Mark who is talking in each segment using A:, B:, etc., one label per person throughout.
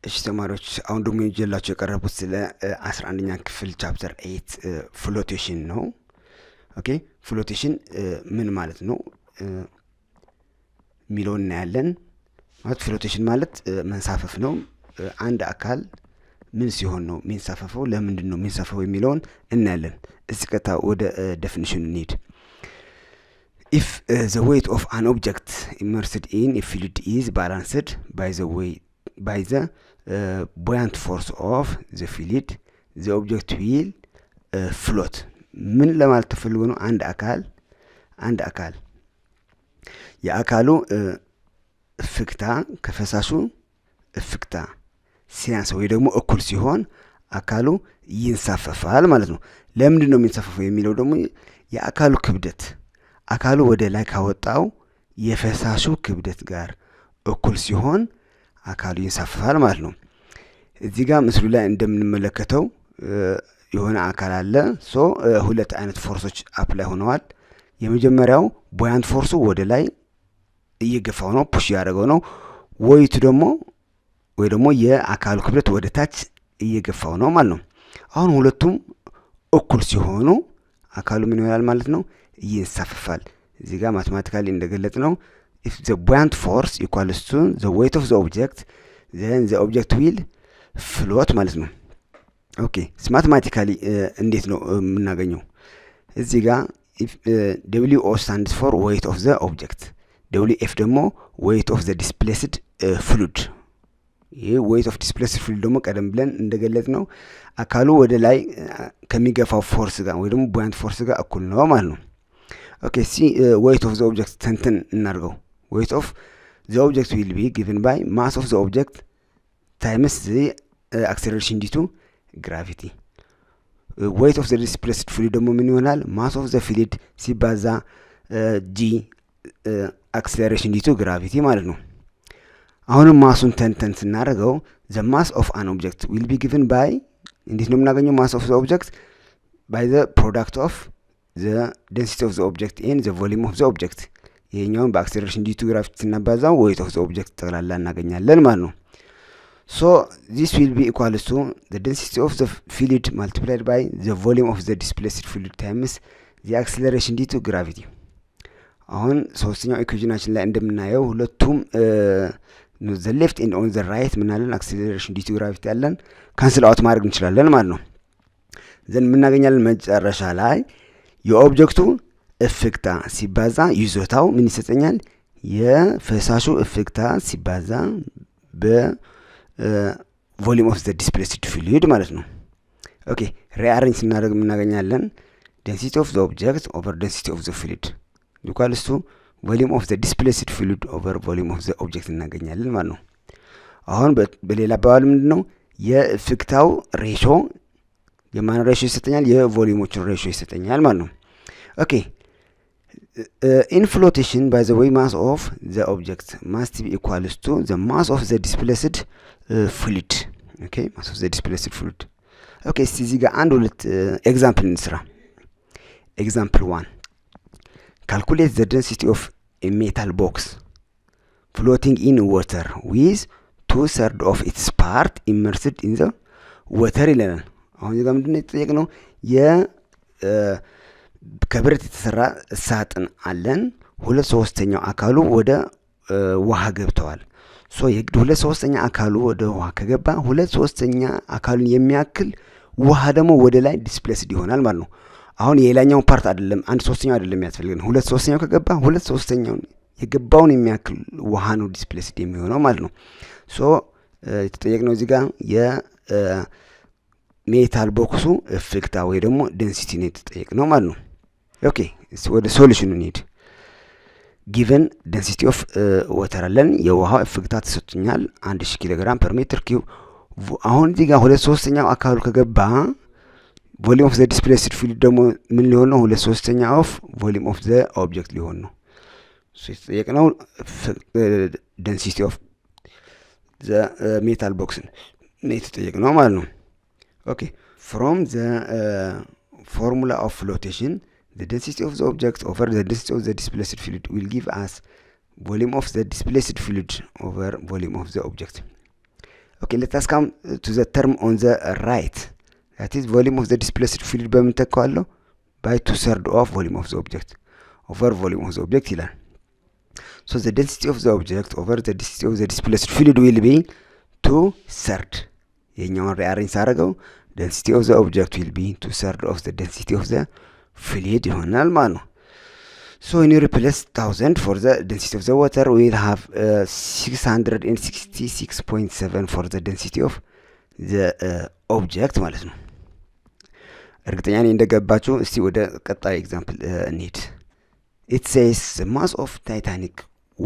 A: እሺ ተማሪዎች፣ አሁን ደግሞ ይዤላችሁ የቀረብኩት ስለ 11ኛ ክፍል chapter 8 flotation ነው። Okay, flotation ምን ማለት ነው የሚለውን እናያለን። ማለት flotation ማለት መንሳፈፍ ነው። አንድ አካል ምን ሲሆን ነው የሚንሳፈፈው፣ ለምንድን ነው የሚንሳፈፈው የሚለውን እናያለን። እስቲ ቀጥታ ወደ definition እንሂድ። If the weight of an object immersed in fluid is balanced by the weight by the buoyant force of the fluid, the object will float። ምን ለማለት ተፈልጎ ነው? አንድ አካል የአካሉ እፍግታ ከፈሳሹ እፍግታ ሲያንስ ወይ ደግሞ እኩል ሲሆን አካሉ ይንሳፈፋል ማለት ነው። ለምንድን ነው የሚንሳፈፈው የሚለው ደግሞ የአካሉ ክብደት አካሉ ወደ ላይ ካወጣው የፈሳሹ ክብደት ጋር እኩል ሲሆን አካሉ ይንሳፈፋል ማለት ነው። እዚህ ጋር ምስሉ ላይ እንደምንመለከተው የሆነ አካል አለ። So ሁለት አይነት force ኦች apply ሆነዋል። የመጀመሪያው buoyant force ኡ ወደ ላይ እየገፋው ነው፣ push እያደረገው ነው። Weight ኡ ደግሞ ወይ ደግሞ የአካሉ ክብደት ወደ ታች እየገፋው ነው ማለት ነው። አሁን ሁለቱም እኩል ሲሆኑ አካሉ ምን ይሆናል ማለት ነው? ይንሳፈፋል። እዚህ ጋር mathematically እንደገለጽነው if the buoyant force equals to the weight of the object, then the object will float ማለት ነው። Okay, mathematically እንዴት ነው የምናገኘው? እዚህ ጋር W O stands for weight of the object፣ W F ደግሞ weight of the displaced fluid። ይህ weight of displaced fluid ደግሞ ቀደም ብለን እንደገለጽነው አካሉ ወደ ላይ ከሚገፋው force ጋር ወይ ደግሞ buoyant force ጋር እኩል ነው ማለት ነው። Okay, እስቲ weight of the object ተንተን እናድርገው። Weight of the object will be given by mass of the object times the acceleration due to gravity። Weight of the displaced fluid ደግሞ ምን ይሆናል? Mass of the fluid ሲባዛ g acceleration due to gravity ማለት ነው። አሁንም mass ኡን ተንተን ስናደርገው the mass of an object will be given by እንዴት ነው የምናገኘው? Mass of the object by the product of the density of the object and the volume of the object። ይሄኛውን በ acceleration due to gravity ስናባዛው weight of the object ጠቅላላ እናገኛለን ማለት ነው። So this will be equals to the density of the fluid multiplied by the volume of the displaced fluid times the acceleration due to gravity። አሁን ሶስተኛው equation ኣችን ላይ እንደምናየው ሁለቱም the left and on the right ምናለን acceleration due to gravity ያለን cancel out ማድረግ እንችላለን ማለት ነው። Then የምናገኛለን መጨረሻ ላይ የ object ኡ እፍግታ ሲባዛ ይዞታው ምን ይሰጠኛል? የፈሳሹ እፍግታ ሲባዛ በ volume of the displaced fluid ማለት ነው። Okay, rearrange ስናደርግ የምናገኛለን density of the object over density of the fluid equals to volume of the displaced fluid over volume of the object እናገኛለን ማለት ነው። አሁን በሌላ አባባል ምንድን ነው የእፍግታው ratio የማን ratio ይሰጠኛል? የ volume ኦችን ratio ይሰጠኛል ማለት ነው። Okay, in flotation, by the way, mass of the object must be equals to the mass of the displaced fluid። Okay, mass of the displaced fluid። Okay, እስቲ እዚህ ጋር አንድ ሁለት example እንስራ። Example 1: calculate the density of a metal box floating in water with two-third of its part immersed in the water ይለናል። አሁን እዚህ ጋር ምንድን ነው የተጠየቅነው? ከብረት የተሰራ ሳጥን አለን። ሁለት ሶስተኛው አካሉ ወደ ውሃ ገብተዋል። So የግድ ሁለት ሶስተኛ አካሉ ወደ ውሃ ከገባ ሁለት ሶስተኛ አካሉን የሚያክል ውሃ ደግሞ ወደ ላይ displaced ይሆናል ማለት ነው። አሁን የሌላኛው part አይደለም፣ አንድ ሶስተኛው አይደለም የሚያስፈልገን። ሁለት ሶስተኛው ከገባ ሁለት ሶስተኛውን የገባውን የሚያክል ውሃ ነው displaced የሚሆነው ማለት ነው። So የተጠየቅነው እዚህ ጋር የ metal box ኡ እፍግታ ወይ ደግሞ density ነው የተጠየቅነው ማለት ነው። Okay, ወደ solution ኑ እንሂድ። Given density of water አለን። የውሃው እፍግታ ተሰጥቶኛል፣ 1000 kilogram per meter cube። አሁን እዚህ ጋር ሁለት ሶስተኛው አካሉ ከገባ volume of the displaced fluid ደግሞ ምን ሊሆን ነው? ሁለት ሶስተኛ of volume of the object ሊሆን ነው። የተጠየቅነው density of the metal box ነው የተጠየቅነው ማለት ነው። Okay, from the formula of flotation, the density of the object over the density of the displaced fluid will give us volume of the displaced fluid over volume of the object. Okay, let us come to the term on the right, that is volume of the displaced fluid. በምን ተካዋለሁ? By two third of volume of the object over volume of the object ይላል። So the density of the object over the density of the displaced fluid will be two third። የኛውን rearrange ሳደርገው density of the object will be two third of the density of the fluid ይሆናል ማለት ነው። So when you replace 1000 for the density of the water, we will have 666.7 for the density of the object ማለት ነው። እርግጠኛ ነኝ እንደገባችሁ። እስቲ ወደ ቀጣይ example እንሂድ። It says mass of Titanic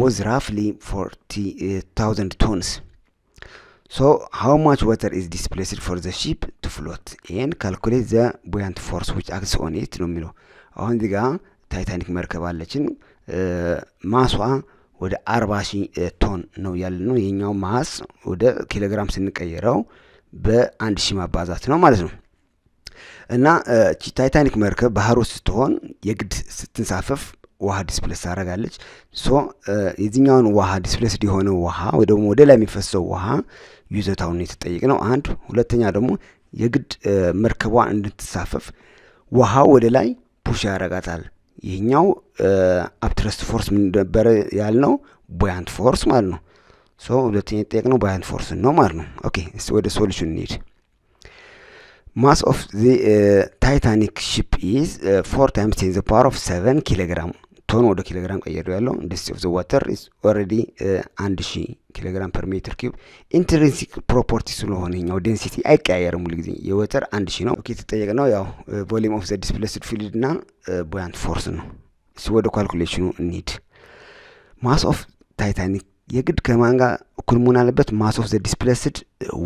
A: was roughly 40,000 tons. So how much water is displaced for the ship to float and calculate the buoyant force which acts on it ነው የሚለው። አሁን እዚህ ጋ ታይታኒክ መርከብ አለችን። Mass ዋ ወደ 40,000 ቶን ነው ያለ ነው። የኛው mass ወደ ኪሎግራም ስንቀይረው በ1000 ማባዛት ነው ማለት ነው። እና ታይታኒክ መርከብ ባህር ውስጥ ስትሆን የግድ ስትንሳፈፍ ውሃ displace ታደርጋለች። So የዚህኛውን ውሃ displaced የሆነው ውሃ ወይ ደግሞ ወደ ላይ የሚፈሰው ውሃ ይዘታውን የተጠየቅ ነው። አንድ ሁለተኛ ደግሞ የግድ መርከቧ እንድትንሳፈፍ ውሃው ወደ ላይ push ያደርጋታል። ይህኛው upthrust force ምን ነበረ ያልነው? Buoyant force ማለት ነው። So ሁለተኛ የተጠየቅነው buoyant force ነው ማለት ነው። Okay, እስቲ ወደ solution እንሂድ። Mass of the Titanic ship is 4 times 10 the power of 7 ኪሎግራም። ቶን ወደ ኪሎግራም ቀየሩ ያለው density of the water is already 1000 kilogram per meter cube። Intrinsic property ስለሆነ ኛው density አይቀያየርም። ሁሉ ጊዜ የ water 1000 ነው። Okay, የተጠየቅነው ያው volume of the displaced fluid እና buoyant force ነው። እሱ ወደ calculation ኑ እንሂድ። Mass of Titanic የግድ ከማን ጋር እኩል መሆን አለበት? Mass of the displaced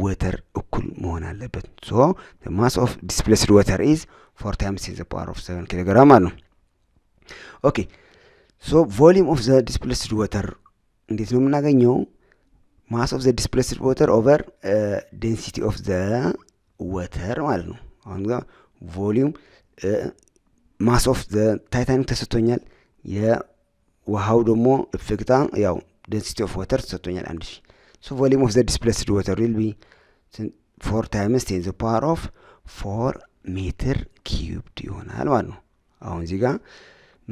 A: water እኩል መሆን አለበት። So mass of displaced water is 4 times 10 the power of 7 ኪሎግራም ማለት ነው። Okay, so volume of the displaced water እንዴት ነው የምናገኘው? Mass of the displaced water over density of the water ማለት ነው። አሁን ጋር volume mass of the Titanic ተሰጥቶኛል። የውሃው ደግሞ እፍግታ ያው density of water ተሰጥቶኛል 1000። So volume of the displaced water will be 4 times 10 the power of 4 meter cubed ይሆናል ማለት ነው። አሁን እዚህ ጋር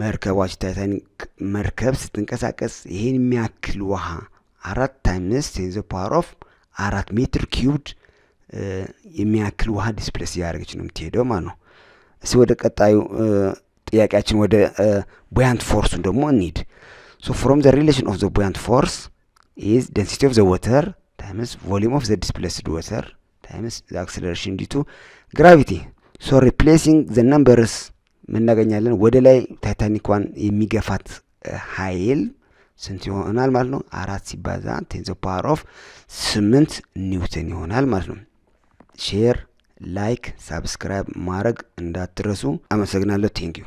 A: መርከቧች ታይታኒክ መርከብ ስትንቀሳቀስ ይሄን የሚያክል ውሃ 4 times 10 the power of 4 meter cubed የሚያክል ውሃ displace እያደረገች ነው የምትሄደው ማለት ነው። እስቲ ወደ ቀጣዩ ጥያቄያችን ወደ buoyant force ኡን ደግሞ እንሂድ። So from the relation of the buoyant force is density of the water times volume of the displaced water times the acceleration due to gravity። So replacing the numbers ምናገኛለን? ወደ ላይ ታይታኒኳን የሚገፋት ኃይል ስንት ይሆናል ማለት ነው? አራት ሲባዛ 10 the power of 8 ኒውተን ይሆናል ማለት ነው። Share፣ like፣ subscribe ማድረግ እንዳትረሱ። አመሰግናለሁ። Thank you.